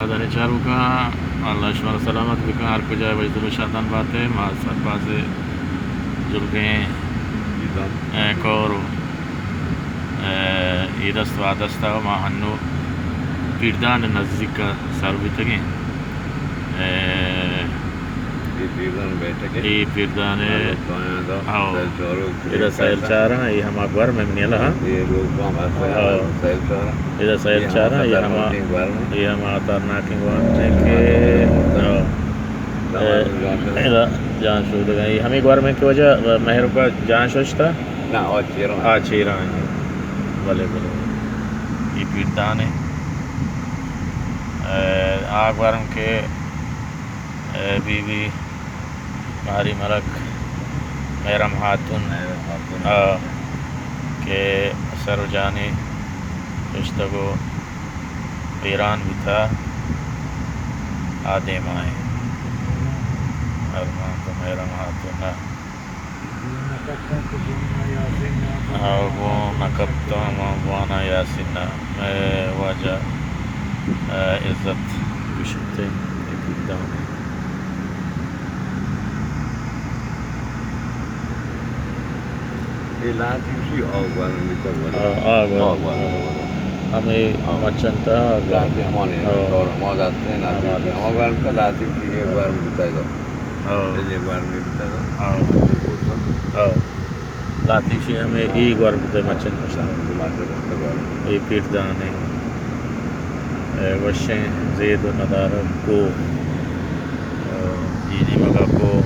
دنی چاروکاں، اللہ شمارا سلامت بکن، ہر کجا وجدل و شادان باتے۔ ما سرباز جلگیں، اے، کور و، اے، اے دست و آ دستا و ما ہنو پیردان نزدیک سر بیتگیں۔ اے، اے پیردان بیٹھک اے۔ اے پیردان اے۔ ہاں۔ ادا سیل چاراں، اے ہما گورم منی اللہ۔ اے لوگ ہم ہستے ہاں۔ سیل چاراں۔ ادا سیل اے ہما چاراں، اے خطرناکیں گورم۔ اے ہما خطرناکیں گورم کہ ہاں۔ ادا جان شودگا۔ اے ہمیں گورم کہ وجہ مہرکا جان ششتا۔ نہ، آ چیراں۔ آ چیراں۔ بلے، بلے۔ اے پیردان اے۔ اے، آ گورم کہ، اے، بی بی ماری ملک مہرم خاتون، مہرم خاتون۔ آ، کہ سر و جانی کشتگ و بیران بیتا، آ دیما ایں۔ ارمان تو مہرم خاتون ءَ۔ آ گوں نہ کپتاں، ما بوانا یاسین ءَ۔ مئے واجہ، اے، عزت گوشت اے پیردان اے۔ اے لہتے گوشی آ گورم بیتگ، آ، آ گورم۔ آ گورم۔ ہمے آ۔ مچنتا آ گورم۔ لہتے ہمانے ہاں۔ دور ہما داتیں، لہتے ہما گورم۔ ہما گورم کا لہتے گوشی اے گورم بیتگ۔ ہاں۔ دل اے گورم بیتگ۔ ہاں۔ ہاں۔ لہتے گوشی ہمے اے گورم بیتگ مچنتا۔ اے پیردان اے۔ اے وشیں زید و ندارگ کوہ۔ اے نیمگا کوہ۔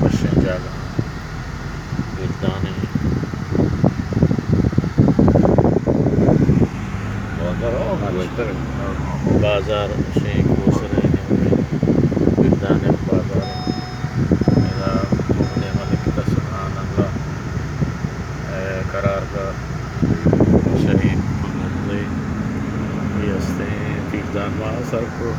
وشیں جاگہ۔ پیردان اے۔ بازار ہو، بہتر۔ بازار وشیں کوہ سرے نیمگے۔ پیردان اے بازار۔ ادا ملک سبحان اللہ۔ اے قرارگاہ شہید گل محمد زئی، اے ہستیں پیردان ما سر کو۔